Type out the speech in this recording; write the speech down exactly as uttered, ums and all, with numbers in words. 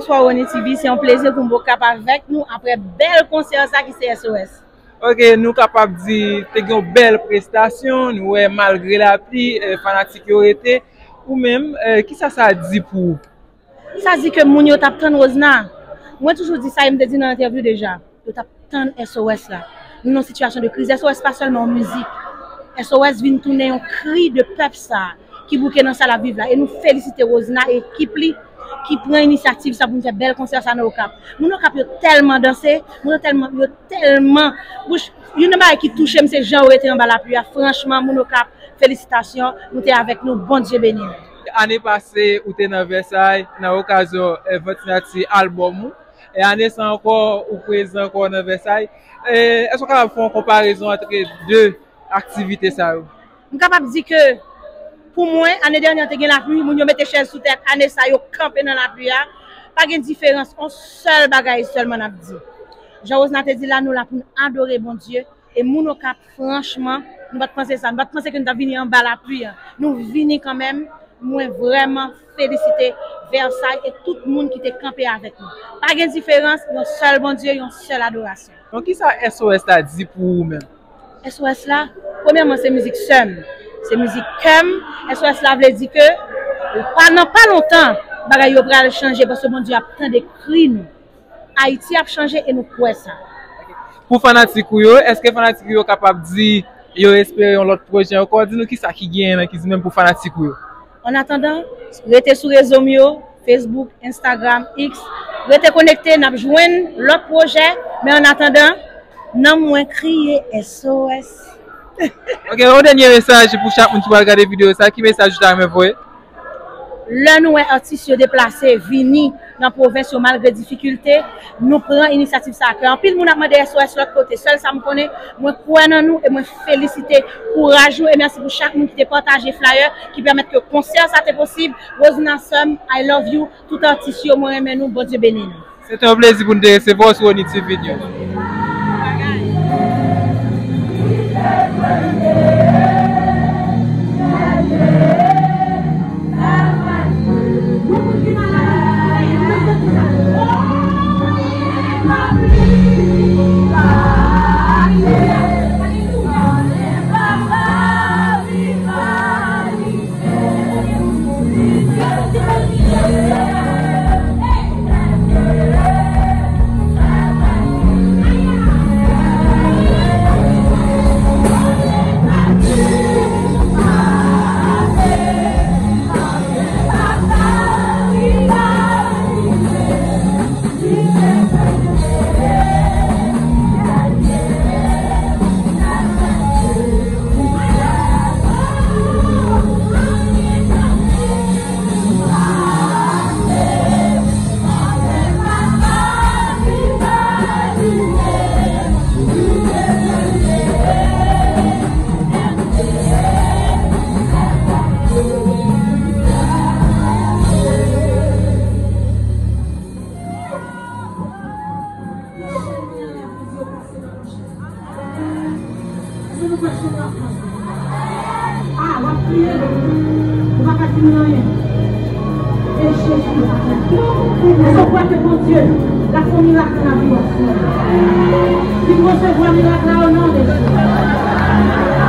Bonswa Rony T V, se yon plezi pou m okap avèk nou apre bèl konsè sa ki se S O S. Ok, nou kapab di te gen yon bèl prestasyon, nou wè malgre lapli, eh, fanatik yo rete. Ou menm, eh, kisa sa di pou ou? Sa di ke moun yo t ap tann Rosena. Mwen toujou di sa e m te di nan entèvyou deja. Yo t ap tann S O S la. Nou nan sitiyasyon de kriz. S O S pa sèlman yon mizik. S O S vin tounen yon kri de pèp sa ki bouke nan sa l ap viv la. E nou felisite Rosena e ekip li ki pran inisyativ sa pou n fè bèl konsè sa nan Okap. Moun Okap yo tèlman danse, moun yo tèlman, yo tèlman, bouch, youn nan bagay ki touche m se jan yo rete anba lapli a. Franchman, moun Okap, felisitasyon, nou te avèk nou, Bondye beni nou. Ane pase, ou te nan Vèsay, nan okazyon, eh, vant sinati albòm ou. E ane sa ankò, ou prezan ankò nan Vèsay. Eh, èske w kapab fè yon konparezon antre de aktivite sa yo? M kapab di ke, pou mwen, ane dènyè te gen lapli, moun yo mete chèz sou tèt, ane sa yo kanpe nan lapli a. Pa gen diferans, yon sèl bagay sèlman n ap di. Jan Rosena te di la, nou la pou n adore Bondye. E moun Okap, franchman, nou pa t panse sa. Nou pa t panse ke nou t ap vini anba lapli a. Nou vini kanmenm. Mwen vrèman felisite Vèsay e tout moun ki te kanpe avèk nou. Pa gen diferans, yon sèl Bondye, yon sèl adorasyon. Donk, kisa S O S la di pou ou menm? S O S la, premyèman, se mizik sè m. Se mizik kè m. S O S la vle di ke pa nan pa lontan, bagay yo pral chanje paske Bondye ap tande kri nou. Ayiti ap chanje e nou kwè sa. Pou fanatik ou yo, èske fanatik ou yo kapab di yo espere yon lòt pwojè ankò? Di nou kisa ki genyen nan ki di menm pou fanatik ou yo. An atandan, rete sou rezo m yo, Facebook, Instagram, X. Rete konekte, n ap jwenn lòt pwojè, men an atandan, nanm mwen kriye S O S. Ok, yon dènye mesaj pou chak moun ki pral gade videyo sa, ki mesaj ou ta renmen voye? Lè nou wè atis yo deplase, vini nan pwovens yo malgre difikilte, nou pran inisyativ sa a kè. Anpil moun ap mande S O S lòt kote. Sèl sa m konnen, mwen kwè nan nou e mwen felisite kouraj nou e mèsi pou chak moun ki te pataje flyer ki pèmèt ke konsè sa te posib. Rosena sè m, I love you. Tout atis yo, mwen renmen nou. Bondye beni nou. Se te yon plezi pou n te resevwa w sou Rony T V News. Èske nou kwè chanm la pase? A, w ap kriye? Ou pa ka di m anyen. E Jezi nou pa fè. Èske w kwè ke Bondye l ap fè yon mirak nan lavi w? Vin resevwa mirak la o non de Jezi.